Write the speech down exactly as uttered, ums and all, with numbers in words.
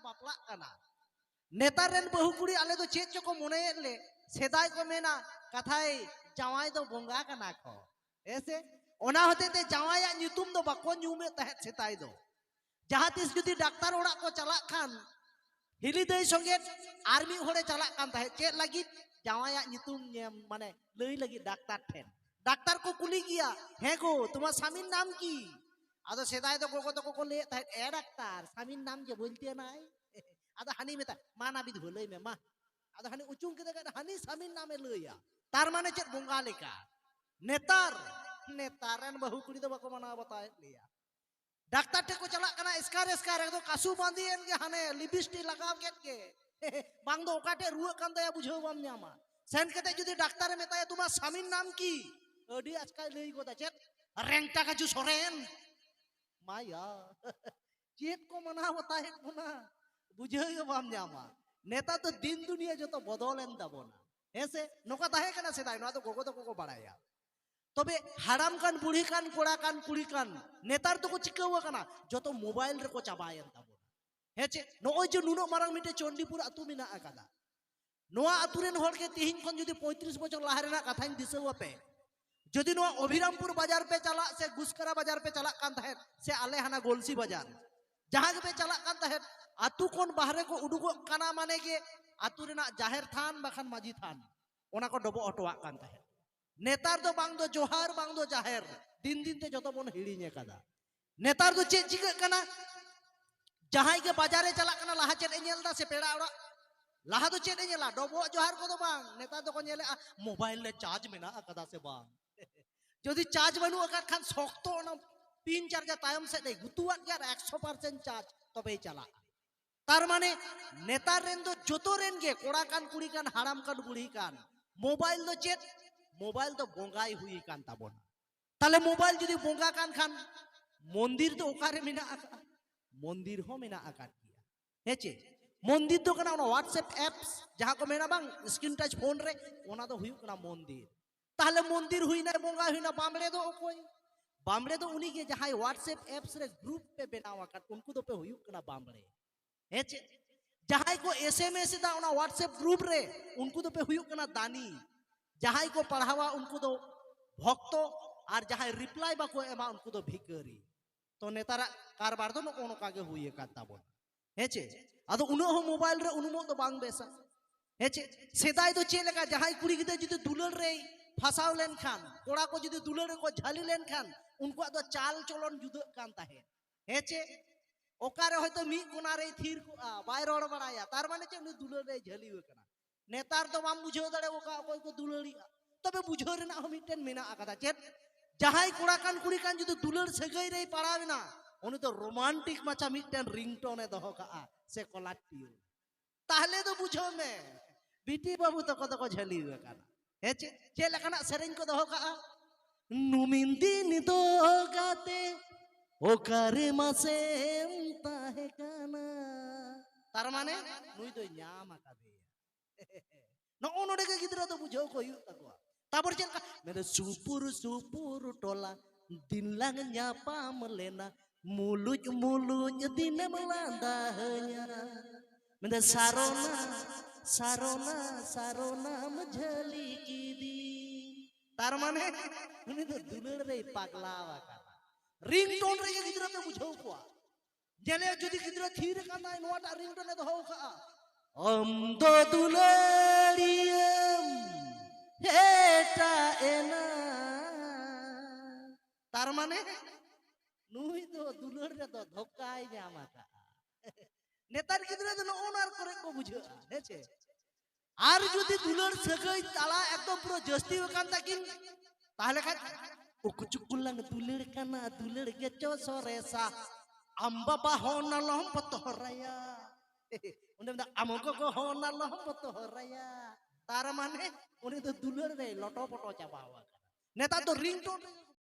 ᱵᱟᱯᱞᱟᱜ ᱠᱟᱱᱟ᱾ ᱱᱮᱛᱟᱨ ᱨᱮᱱ ᱵᱟᱹᱦᱩ ᱠᱩᱲᱤ ᱟᱞᱮ ᱫᱚ ᱪᱮᱫ ᱪᱚᱠᱚ ᱢᱚᱱᱮᱭᱮᱫ ᱞᱮ, ᱥᱮᱫᱟᱭ ᱠᱚ ᱢᱮᱱᱟ ᱠᱟᱛᱷᱟᱭ ᱡᱟᱶᱟᱭ ᱫᱚ ᱵᱚᱸᱜᱟ ᱠᱟᱱᱟ ᱠᱚ, ᱦᱮᱸ ᱥᱮ? ᱚᱱᱟ ᱦᱚᱛᱮ ᱛᱮ ᱡᱟᱶᱟᱭᱟᱜ ᱧᱩᱛᱩᱢ ᱫᱚ ᱵᱟᱠᱚ ᱧᱩᱢᱮᱫ ᱛᱟᱦᱮᱸᱫ ᱥᱮᱫᱟᱭ ᱫᱚ᱾ ᱡᱟᱦᱟᱸ ᱛᱤᱥ ᱡᱩᱫᱤ ᱰᱟᱠᱛᱟᱨ ᱚᱲᱟᱜ ᱠᱚ ᱪᱟᱞᱟᱜ ᱠᱷᱟᱱ, ᱦᱤᱞᱤ ᱫᱟᱹᱭ ᱥᱚᱸᱜᱮ ᱟᱨ ᱢᱤᱫ ᱦᱚᱲᱮ ᱪᱟᱞᱟᱜ ᱠᱟᱱ ᱛᱟᱦᱮᱸᱫ᱾ ᱪᱮᱫ ᱞᱟᱹᱜᱤᱫ? ᱡᱟᱶᱟᱭᱟᱜ ᱧᱩᱛᱩᱢ ᱧᱮᱢ, ᱢᱟᱱᱮ ᱞᱟᱹᱭ ᱞᱟᱹᱜᱤᱫ ᱰᱟᱠᱛᱟᱨ ᱴᱷᱮᱱ᱾ ᱰᱟᱠᱛᱟᱨ ᱠᱚ ᱠᱩᱞᱤ ᱜᱮᱭᱟ, "ᱦᱮᱸ ᱜᱳ, ᱛᱳᱢᱟᱨ ᱥᱟᱢᱤᱨ ᱱᱟᱢ ᱠᱤ?" ᱟᱫᱚ ᱥᱮᱫᱟᱭ ᱫᱚ ᱜᱚᱜᱚ ᱛᱟᱠᱚ ᱠᱚ ᱞᱟᱹᱭᱮᱫ ᱛᱟᱦᱮᱸᱫ, "ᱮ ᱰᱟᱠᱛᱟᱨ, ᱥᱟᱢᱤᱨ ᱱᱟᱢ ᱡᱮ ᱵᱚᱞᱛᱮ ᱱᱟᱭ?" ᱟᱫᱚ ᱦᱟᱹᱱᱤ ᱢᱮᱛᱟ, "ᱢᱟ ᱱᱟᱵᱤᱫ ᱦᱳ, ᱞᱟᱹᱭ ᱢᱮ ᱢᱟ᱾" ᱟᱫᱚ ᱦᱟᱹᱱᱤ ᱩᱪᱩᱝ ᱠᱮᱫᱮ ᱠᱷᱟᱱ ᱦᱟᱹᱱᱤ ᱥᱟᱢᱤᱨ ᱱᱟᱢᱮ ᱞᱟᱹᱭᱟ᱾ ᱛᱟᱨ ᱢᱟᱱᱮ ᱪᱮᱫ? ᱵᱚᱸᱜᱟ ᱞᱮᱠᱟ᱾ ᱱᱮᱛᱟᱨ, ᱱᱮᱛᱟᱨ ᱨᱮᱱ ᱵᱟᱹᱦᱩ ᱠᱩᱲᱤ ᱫᱚ ᱵᱟᱠᱚ ᱢᱟᱱᱟᱣ ᱵᱟᱛᱟᱣᱮᱫ ᱞᱮᱭᱟ᱾ ᱰᱟᱠᱛᱟᱨ ᱴᱷᱮᱱ ᱠᱚ ᱪᱟᱞᱟᱜ ᱠᱟᱱᱟ, ᱮᱥᱠᱟᱨ ᱮᱥᱠᱟᱨ ᱮᱠᱫᱚᱢ ᱠᱟᱥᱩ ᱵᱟᱸᱫᱤᱭᱮᱱ ᱜᱮ, ᱦᱟᱱᱮ ᱞᱤᱯᱤᱥᱴᱤᱠ ᱞᱟᱜᱟᱣ ᱠᱮᱫ ᱜᱮ᱾ ᱵᱟᱝ ᱫᱚ ᱚᱠᱟ ᱴᱷᱮᱱ ᱨᱩᱣᱟᱹᱜ ᱠᱟᱱ ᱛᱟᱭᱟ ᱵᱩᱡᱷᱟᱹᱣ ᱵᱟᱢ ᱧᱟᱢᱟ᱾ ᱥᱮᱱ ᱠᱟᱛᱮ ᱡᱩᱫᱤ ᱰᱟᱠᱛᱟᱨᱮ ᱢᱮᱛᱟᱭᱟ, "ᱛᱳᱢᱟᱨ ᱥᱟᱢᱤᱨ ᱱᱟᱢ ᱠᱤ?" ᱟᱹᱰᱤ ᱟᱪᱠᱟᱭ ᱞᱟᱹᱭ ᱜᱚᱫᱟ, "ᱪᱮᱫ? ᱨᱮᱝᱴᱟ ᱠᱟᱡᱩ ᱥᱚᱨᱮᱱ?" ᱢᱟᱭᱟ, ᱪᱮᱫ ᱠᱚ ᱢᱟᱱᱟᱣ ᱵᱟᱛᱟᱣᱮᱫ ᱵᱚᱱᱟ, ᱵᱩᱡᱷᱟᱹᱣ ᱜᱮ ᱵᱟᱢ ᱧᱟᱢᱟ᱾ ᱱᱮᱛᱟᱨ ᱫᱚ ᱫᱤᱱ ᱫᱩᱱᱤᱭᱟᱹ ᱡᱚᱛᱚ ᱵᱚᱫᱚᱞᱮᱱ ᱛᱟᱵᱚᱱᱟ, ᱦᱮᱸ ᱥᱮ? ᱱᱚᱝᱠᱟ ᱛᱟᱦᱮᱸ ᱠᱟᱱᱟ ᱥᱮᱫᱟᱭ, ᱱᱚᱣᱟ ᱫᱚ ᱜᱚᱜᱚ ᱛᱟᱠᱚ ᱠᱚ ᱵᱟᱲᱟᱭᱟ᱾ ᱛᱚᱵᱮ ᱦᱟᱲᱟᱢ ᱠᱟᱱ, ᱵᱩᱲᱦᱤ ᱠᱟᱱ, ᱠᱚᱲᱟ ᱠᱟᱱ, ᱠᱩᱲᱤ ᱠᱟᱱ, ᱱᱮᱛᱟᱨ ᱫᱚᱠᱚ ᱪᱤᱠᱟᱹᱣ ᱟᱠᱟᱱᱟ? ᱡᱚᱛᱚ ᱢᱳᱵᱟᱭᱤᱞ ᱨᱮᱠᱚ ᱪᱟᱵᱟᱭᱮᱱ ᱛᱟᱵᱚᱱᱟ᱾ ᱦᱮᱸ ᱪᱮ? ᱱᱚᱜᱼᱚᱭ ᱡᱮ ᱱᱩᱱᱟᱹᱜ ᱢᱟᱨᱟᱝ ᱢᱤᱫᱴᱮᱱ ᱪᱚᱱᱰᱤᱯᱩᱨ ᱟᱹᱛᱩ ᱢᱮᱱᱟᱜ ᱟᱠᱟᱫᱟ, ᱱᱚᱣᱟ ᱟᱹᱛᱩ ᱨᱮᱱ ᱦᱚᱲ ᱜᱮ ᱛᱮᱦᱮᱧ ᱠᱷᱚᱱ ᱡᱩᱫᱤ ᱯᱚᱸᱭᱛᱨᱤᱥ ᱵᱚᱪᱷᱚᱨ ᱞᱟᱦᱟ ᱨᱮᱱᱟᱜ ᱠᱟᱛᱷᱟᱧ ᱫᱤᱥᱟᱹᱣ ᱟᱯᱮ, ᱡᱩᱫᱤ ᱱᱚᱣᱟ ᱚᱵᱷᱤᱨᱟᱢᱯᱩᱨ ᱵᱟᱡᱟᱨ ᱯᱮ ᱪᱟᱞᱟᱜ ᱥᱮ ᱜᱩᱥᱠᱟᱨᱟ ᱵᱟᱡᱟᱨ ᱯᱮ ᱪᱟᱞᱟᱜ ᱠᱟᱱ ᱛᱟᱦᱮᱸᱫ, ᱥᱮ ᱟᱞᱮ ᱦᱟᱱᱟ ᱜᱚᱞᱥᱤ ᱵᱟᱡᱟᱨ, ᱡᱟᱦᱟᱸ ᱜᱮᱯᱮ ᱪᱟᱞᱟᱜ ᱠᱟᱱ ᱛᱟᱦᱮᱸᱫ, ᱟᱹᱛᱩ ᱠᱷᱚᱱ ᱵᱟᱦᱨᱮ ᱠᱚ ᱩᱰᱩᱠᱚᱜ ᱠᱟᱱᱟ ᱢᱟᱱᱮ ᱜᱮ ᱟᱹᱛᱩ ᱨᱮᱱᱟᱜ ᱡᱟᱦᱮᱨ ᱛᱷᱟᱱ ᱵᱟᱠᱷᱟᱱ ᱢᱟᱹᱡᱷᱤ ᱛᱷᱟᱱ, ᱚᱱᱟ ᱠᱚ ᱰᱚᱵᱚᱜ ᱦᱚᱴᱚᱣᱟᱜ ᱠᱟᱱ ᱛᱟᱦᱮᱸᱫ᱾ ᱱᱮᱛᱟᱨ ᱫᱚ ᱵᱟᱝ ᱫᱚ ᱡᱚᱦᱟᱨ, ᱵᱟᱝ ᱫᱚ ᱡᱟᱦᱮᱨ, ᱫᱤᱱ ᱫᱤᱱ ᱛᱮ ᱡᱚᱛᱚ ᱵᱚᱱ ᱦᱤᱲᱤᱧ ᱟᱠᱟᱫᱟ᱾ ᱱᱮᱛᱟᱨ ᱫᱚ ᱪᱮᱫ ᱪᱤᱠᱟᱹᱜ ᱠᱟᱱᱟ? ᱡᱟᱦᱟᱸᱭ ᱜᱮ ᱵᱟᱡᱟᱨᱮ ᱪᱟᱞᱟᱜ ᱠᱟᱱᱟ, ᱞᱟᱦᱟ ᱪᱮᱫ ᱮ ᱧᱮᱞ ᱮᱫᱟ? ᱥᱮ ᱯᱮᱲᱟ ᱚᱲᱟᱜ? ᱞᱟᱦᱟ ᱫᱚ ᱪᱮᱫ ᱮ ᱧᱮᱞᱟ? ᱰᱚᱵᱚᱜ ᱡᱚᱦᱟᱨ ᱠᱚᱫᱚ ᱵᱟᱝ, ᱱᱮᱛᱟᱨ ᱫᱚᱠᱚ ᱧᱮᱞᱮᱜᱼᱟ ᱢᱳᱵᱟᱭᱤᱞ ᱨᱮ ᱪᱟᱨᱡᱽ ᱢᱮᱱᱟᱜ ᱟᱠᱟᱫᱟ ᱥᱮ ᱵᱟᱝ᱾ ᱡᱩᱫᱤ ᱪᱟᱨᱡᱽ ᱵᱟᱹᱱᱩᱜ ᱟᱠᱟᱫ ᱠᱷᱟᱱ ᱥᱚᱠᱛᱚ ᱚᱱᱟ ᱯᱤᱱ ᱪᱟᱨᱡᱟ ᱛᱟᱭᱚᱢ ᱥᱮᱫ ᱮ ᱜᱩᱛᱩᱣᱟᱜ ᱜᱮ ᱟᱨ ᱮᱠᱥᱚ ᱯᱟᱨᱥᱮᱱᱴ ᱪᱟᱨᱡᱽ ᱛᱚᱵᱮᱭ ᱪᱟᱞᱟᱜᱼᱟ᱾ ᱛᱟᱨ ᱢᱟᱱᱮ ᱱᱮᱛᱟᱨ ᱨᱮᱱ ᱫᱚ ᱡᱚᱛᱚ ᱨᱮᱱ ᱜᱮ, ᱠᱚᱲᱟ ᱠᱟᱱ, ᱠᱩᱲᱤ ᱠᱟᱱ, ᱦᱟᱲᱟᱢ ᱠᱟᱱ, ᱵᱩᱲᱦᱤ ᱠᱟᱱ, ᱢᱳᱵᱟᱭᱤᱞ ᱫᱚ ᱪᱮᱫ? ᱢᱳᱵᱟᱭᱤᱞ ᱫᱚ ᱵᱚᱸᱜᱟᱭ ᱦᱩᱭ ᱟᱠᱟᱱ ᱛᱟᱵᱚᱱᱟ᱾ ᱛᱟᱦᱞᱮ ᱢᱳᱵᱟᱭᱤᱞ ᱡᱩᱫᱤ ᱵᱚᱸᱜᱟ ᱠᱟᱱ ᱠᱷᱟᱱ, ᱢᱚᱱᱫᱤᱨ ᱫᱚ ᱚᱠᱟᱨᱮ ᱢᱮᱱᱟᱜ ᱟᱠᱟᱫᱼᱟ? ᱢᱚᱱᱫᱤᱨ ᱦᱚᱸ ᱢᱮᱱᱟᱜ ᱟᱠᱟᱫ ᱜᱮᱭᱟ, ᱦᱮᱸ ᱪᱮ? ᱢᱚᱱᱫᱤᱨ ᱫᱚ ᱠᱟᱱᱟ ᱚᱱᱟ WhatsApp apps, ᱡᱟᱦᱟᱸ ᱠᱚ ᱢᱮᱱᱟ ᱵᱟᱝ, screen touch phone ᱨᱮ, ᱚᱱᱟ ᱫᱚ ᱦᱩᱭᱩᱜ ᱠᱟᱱᱟ ᱢᱚᱱᱫᱤᱨ᱾ ᱛᱟᱦᱞᱮ ᱢᱚᱱᱫᱤᱨ ᱦᱩᱭᱱᱟ, ᱵᱚᱸᱜᱟ ᱦᱩᱭᱱᱟ, ᱵᱟᱢᱲᱮ ᱫᱚ ᱚᱠᱚᱭ? ᱵᱟᱢᱲᱮ ᱫᱚ ᱩᱱᱤᱜᱮ ᱡᱟᱦᱟᱸᱭ WhatsApp apps ᱨᱮ group ᱯᱮ ᱵᱮᱱᱟᱣ ᱟᱠᱟᱫ, ᱩᱱᱠᱩ ᱫᱚᱯᱮ ᱦᱩᱭᱩᱜ ᱠᱟᱱᱟ ᱵᱟᱢᱲᱮ᱾ ᱦᱮᱸ ᱪᱮ? ᱡᱟᱦᱟᱸᱭ ᱠᱚ ᱮᱥ ᱮᱢ ᱮᱥ ᱮᱫᱟ ᱚᱱᱟ WhatsApp ᱜᱨᱩᱯ ᱨᱮ, ᱩᱱᱠᱩ ᱫᱚᱯᱮ ᱦᱩᱭᱩᱜ ᱠᱟᱱᱟ ᱫᱟᱱᱤ᱾ ᱡᱟᱦᱟᱸᱭ ᱠᱚ ᱯᱟᱲᱦᱟᱣᱟ ᱩᱱᱠᱩ ᱫᱚ ᱵᱷᱚᱠᱛᱚ, ᱟᱨ ᱡᱟᱦᱟᱸᱭ ᱨᱤᱯᱞᱟᱭ ᱵᱟᱠᱚ ᱮᱢᱟ ᱩᱱᱠᱩ ᱫᱚ ᱵᱷᱤᱠᱟᱹᱨᱤ᱾ ᱛᱚ ᱱᱮᱛᱟᱨᱟᱜ ᱠᱟᱨᱵᱟᱨ ᱫᱚ ᱱᱚᱜᱼᱚ ᱱᱚᱝᱠᱟ ᱜᱮ ᱦᱩᱭ ᱟᱠᱟᱱ ᱛᱟᱵᱚᱱᱟ᱾ ᱦᱮᱸ ᱪᱮ? ᱟᱫᱚ ᱩᱱᱟᱹᱜ ᱦᱚᱸ ᱢᱳᱵᱟᱭᱤᱞ ᱨᱮ ᱩᱱᱩᱢᱚᱜ ᱫᱚ ᱵᱟᱝ ᱵᱮᱥᱟ᱾ ᱦᱮᱸ ᱪᱮ? ᱥᱮᱫᱟᱭ ᱫᱚ ᱪᱮᱫ ᱞᱮᱠᱟ, ᱡᱟᱦᱟᱸᱭ ᱠᱩᱲᱤ ᱜᱤᱫᱽᱨᱟᱹ ᱡᱩᱫᱤ ᱫᱩᱞᱟᱹᱲ ᱨᱮᱭ ᱯᱷᱟᱥᱟᱣ ᱞᱮᱱᱠᱷᱟᱱ, ᱠᱚᱲᱟ ᱠᱚ ᱡᱩᱫᱤ ᱫᱩᱞᱟᱹᱲ ᱨᱮᱠᱚ ᱡᱷᱟᱹᱞᱤ ᱞᱮᱱᱠᱷᱟᱱ, ᱩᱱᱠᱩᱣᱟᱜ ᱫᱚ ᱪᱟᱞ ᱪᱚᱞᱚᱱ ᱡᱩᱫᱟᱹᱜ ᱠᱟᱱ ᱛᱟᱦᱮᱸᱫ᱾ ᱦᱮᱸ ᱪᱮ? ᱚᱠᱟᱨᱮ ᱦᱚᱭᱛᱳ ᱢᱤᱫ ᱠᱚᱱᱟ ᱨᱮᱭ ᱛᱷᱤᱨ ᱠᱚᱜᱼᱟ, ᱵᱟᱭ ᱨᱚᱲ ᱵᱟᱲᱟᱭᱟ, ᱛᱟᱨ ᱢᱟᱱᱮ ᱪᱮᱫ? ᱩᱱᱤ ᱫᱩᱞᱟᱹᱲ ᱨᱮᱭ ᱡᱷᱟᱹᱞᱤ ᱟᱠᱟᱱᱟ᱾ ᱱᱮᱛᱟᱨ ᱫᱚ ᱵᱟᱢ ᱵᱩᱡᱷᱟᱹᱣ ᱫᱟᱲᱮᱭᱟᱜᱼᱟ ᱚᱠᱟ ᱚᱠᱚᱭ ᱠᱚ ᱫᱩᱞᱟᱹᱲᱤᱜᱼᱟ, ᱛᱚᱵᱮ ᱵᱩᱡᱷᱟᱹᱣ ᱨᱮᱱᱟᱜ ᱦᱚᱸ ᱢᱤᱫᱴᱮᱱ ᱢᱮᱱᱟᱜ ᱟᱠᱟᱫᱟ᱾ ᱪᱮᱫ? ᱡᱟᱦᱟᱸᱭ ᱠᱚᱲᱟ ᱠᱟᱱ ᱠᱩᱲᱤ ᱠᱟᱱ ᱡᱩᱫᱤ ᱫᱩᱞᱟᱹᱲ ᱥᱟᱹᱜᱟᱹᱭ ᱨᱮᱭ ᱯᱟᱲᱟᱣ ᱮᱱᱟ, ᱩᱱᱤ ᱫᱚ ᱨᱳᱢᱟᱱᱴᱤᱠ ᱢᱟᱪᱷᱟ ᱢᱤᱫᱴᱮᱱ ᱨᱤᱝᱴᱳᱱ ᱮ ᱫᱚᱦᱚ ᱠᱟᱜᱼᱟ ᱥᱮ ᱠᱚᱞᱟᱨ ᱴᱤᱭᱩᱱ᱾ ᱛᱟᱦᱞᱮ ᱫᱚ ᱵᱩᱡᱷᱟᱹᱣ ᱢᱮ, ᱵᱤᱴᱤ ᱵᱟᱹᱵᱩ ᱛᱟᱠᱚ ᱫᱚᱠᱚ ᱡᱷᱟᱹᱞᱤ ᱟᱠᱟᱱᱟ᱾ ᱦᱮᱸ ᱪᱮ? ᱪᱮᱫ ᱞᱮᱠᱟᱱᱟᱜ ᱥᱮᱨᱮᱧ ᱠᱚ ᱫᱚᱦᱚ ᱠᱟᱜᱼᱟ? ᱱᱩᱢᱤᱱ ᱫᱤᱱ ᱫᱚ ᱜᱟᱛᱮ ᱚᱠᱟᱨᱮ ᱢᱟᱥᱮᱢ ᱛᱟᱦᱮᱸ ᱠᱟᱱᱟ? ᱛᱟᱨ ᱢᱟᱱᱮ ᱱᱩᱭ ᱫᱚᱭ ᱧᱟᱢ ᱟᱠᱟᱫᱮᱭᱟ᱾ ᱱᱚᱜᱼᱚ ᱱᱚᱰᱮ ᱜᱮ ᱜᱤᱫᱽᱨᱟᱹ ᱫᱚ ᱵᱩᱡᱷᱟᱹᱣ ᱠᱚ ᱦᱩᱭᱩᱜ ᱛᱟᱠᱚᱣᱟ᱾ ᱛᱟᱨᱯᱚᱨ ᱪᱮᱫ ᱞᱮᱠᱟ? ᱢᱮᱱᱫᱟ ᱥᱩᱯᱩᱨ ᱥᱩᱯᱩᱨ ᱴᱚᱞᱟ ᱫᱤᱱ ᱞᱟᱝ ᱧᱟᱯᱟᱢ ᱞᱮᱱᱟ, ᱢᱩᱞᱩᱡ ᱢᱩᱞᱩᱡ ᱫᱤᱱᱮᱢ ᱞᱟᱸᱫᱟ ᱦᱟᱹᱧᱟ᱾ ᱢᱮᱱᱫᱟ ᱥᱟᱨᱚᱱᱟ ᱥᱟᱨᱚᱱᱟ ᱥᱟᱨᱚᱱᱟᱢ ᱡᱷᱟᱹᱞᱤ ᱠᱤᱫᱤᱧ᱾ ᱛᱟᱨ ᱢᱟᱱᱮ ᱩᱱᱤ ᱫᱚ ᱫᱩᱞᱟᱹᱲ ᱨᱮᱭ ᱯᱟᱜᱽᱞᱟᱣ ᱟᱠᱟᱱᱟ᱾ ᱨᱤᱝᱴᱳᱱ ᱨᱮᱜᱮ ᱜᱤᱫᱽᱨᱟᱹ ᱯᱮ ᱵᱩᱡᱷᱟᱹᱣ ᱠᱚᱣᱟ᱾ ᱧᱮᱞᱮ ᱡᱩᱫᱤ ᱜᱤᱫᱽᱨᱟᱹ ᱛᱷᱤᱨ ᱟᱠᱟᱱᱟᱭ, ᱱᱚᱣᱟᱴᱟᱜ ᱨᱤᱝᱴᱳᱱ ᱮ ᱫᱚᱦᱚ ᱠᱟᱜᱼᱟ, ᱟᱢ ᱫᱚ ᱫᱩᱞᱟᱹᱲᱤᱭᱟᱹᱢ ᱦᱮᱴᱟᱜ ᱮᱱᱟ᱾ ᱛᱟᱨ ᱢᱟᱱᱮ ᱱᱩᱭ ᱫᱚ ᱫᱩᱞᱟᱹᱲ ᱨᱮᱫᱚ ᱫᱷᱳᱠᱟᱭ ᱧᱟᱢ ᱟᱠᱟᱫᱼᱟ᱾ ᱱᱮᱛᱟᱨ ᱜᱤᱫᱽᱨᱟᱹ ᱫᱚ ᱱᱚᱜᱼᱚ ᱱᱚᱣᱟ ᱠᱚᱨᱮ ᱠᱚ ᱵᱩᱡᱷᱟᱹᱜᱼᱟ, ᱦᱮᱸ ᱪᱮ? ᱟᱨ ᱡᱩᱫᱤ ᱫᱩᱞᱟᱹᱲ ᱥᱟᱹᱜᱟᱹᱭ ᱛᱟᱞᱟ ᱮᱠᱫᱚᱢ ᱯᱩᱨᱟᱹ ᱡᱟᱹᱥᱛᱤ ᱟᱠᱟᱱ ᱛᱟᱹᱠᱤᱱ, ᱛᱟᱦᱞᱮ ᱠᱷᱟᱱ ᱩᱠᱩ ᱪᱩᱠᱩ ᱞᱟᱝ ᱫᱩᱞᱟᱹᱲ ᱠᱟᱱᱟ, ᱫᱩᱞᱟᱹᱲ ᱜᱮᱪᱚ ᱥᱚᱨᱮᱥᱟ᱾ ᱟᱢ ᱵᱟᱵᱟ ᱦᱚᱸ ᱚᱱᱟ ᱞᱚᱦᱚᱢ ᱵᱚᱛᱚᱨᱟᱭᱟ᱾ ᱚᱸᱰᱮ ᱢᱮᱱᱫᱟ, ᱟᱢ ᱜᱚᱜᱚ ᱦᱚᱸ ᱚᱱᱟ ᱞᱚᱦᱚᱢ ᱵᱚᱛᱚᱨᱟᱭᱟ᱾ ᱛᱟᱨ ᱢᱟᱱᱮ ᱩᱱᱤ ᱫᱚ ᱫᱩᱞᱟᱹᱲ ᱨᱮ ᱞᱚᱴᱚ ᱯᱚᱴᱚ ᱪᱟᱵᱟ ᱟᱠᱟᱱᱟ᱾ ᱱᱮᱛᱟᱨ ᱫᱚ ᱨᱤᱝᱴᱳᱱ ᱨᱮᱜᱮ